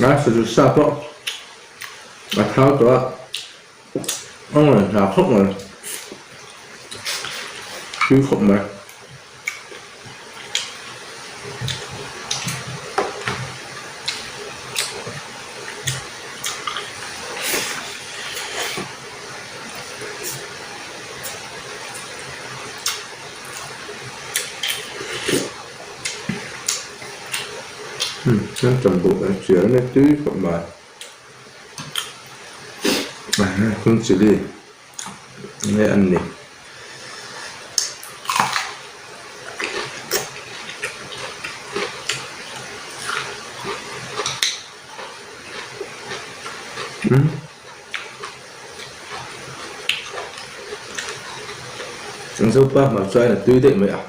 A sazu sa pawh a thau tawh a, a ngawi hna khawp mai, tui khawp mai. An tam bawk a chian a tui khawp mai king chilli nge an ni. Zopa hmar chuan a tui daih mai a.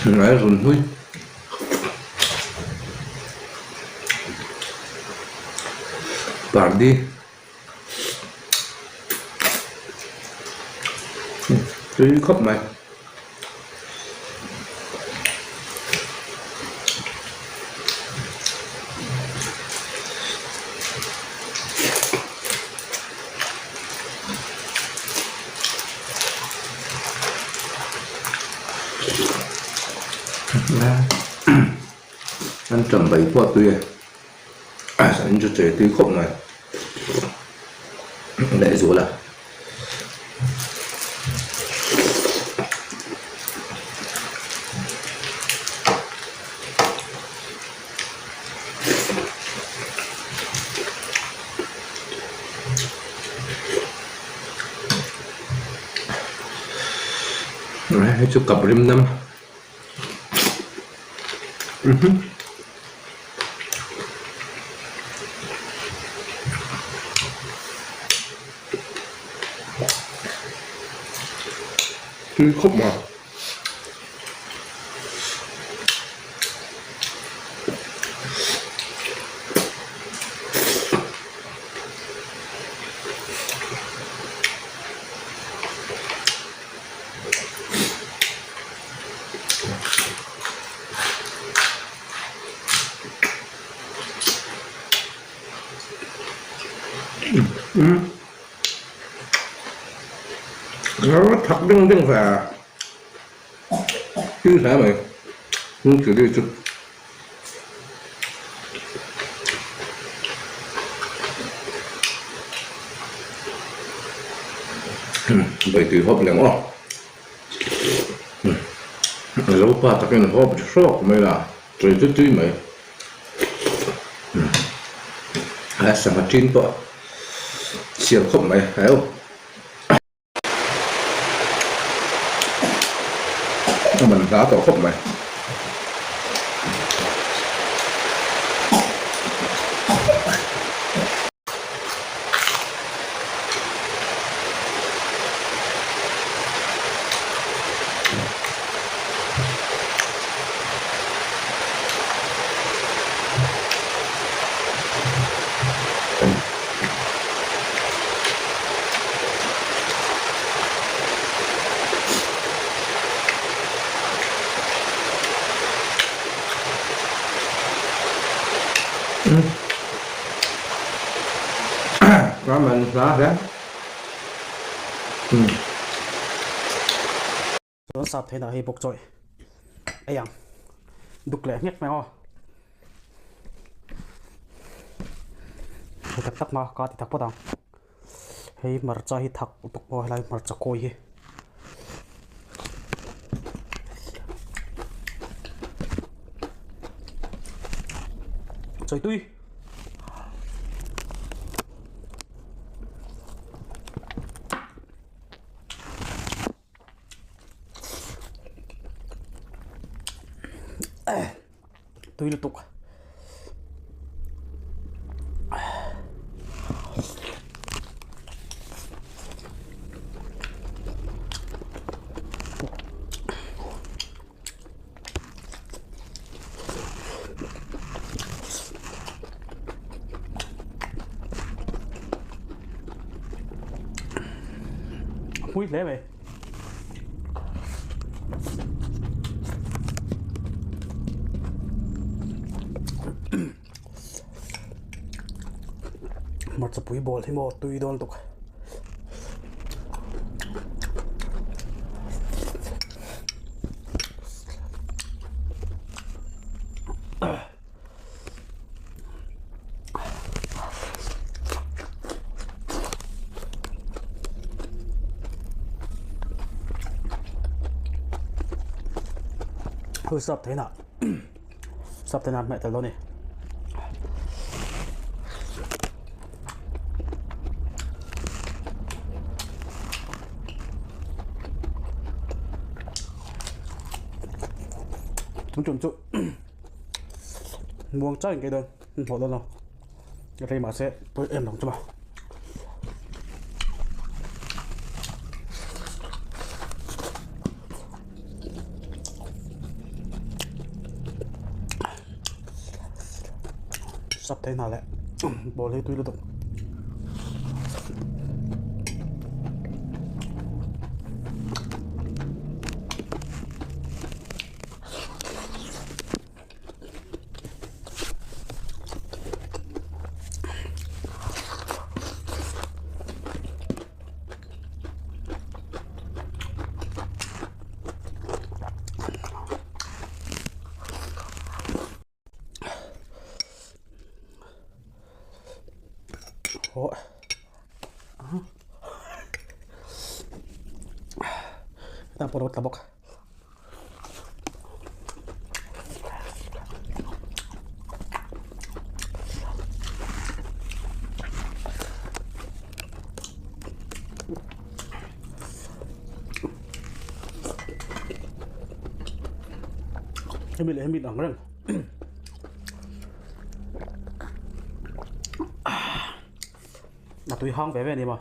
Ngai run hlui. Pardi. Tui khawp mai. An ṭam bai pawh a tui e. An chu chei tui khawp mai lehzual a. Hei chu kap rim nam. Tui khawp mai. Nó thật đinh đinh và như thế này nhưng chỉ đi chứ Vậy thì hộp leng aw. Lo pa takin hawp hrawk mai la, tui tui tui mai. A sangha tin pawh siam khawp mai heu. A man hla tawh khawp mai. Quá mình lá thế. Chuan sap theih dah hei bawk chawih. Ei ang. Duk leh nghek mai aw. Hei tak tak ma ka ti tak phawt ang. Hei hmarcha hi thak lutuk pawh helai hmarcha kawi hi. Chawi tui. Tui lutuk. Pui hle mai. Hmarcha pui bawl hi maw tui dawn lutuk. Hei sap theihna sap theihna an hmeh tel dawn a ni. Tun tum chu muang changin kei dawn an hlawh dawn lo rei mahse pawi em lo chu ma. Sap thei hna leh ball hi tui lutuk. Hetah pawh a lo tla bawk. Hemi leh hemi ang reng. A tui hang ve ve a ni maw.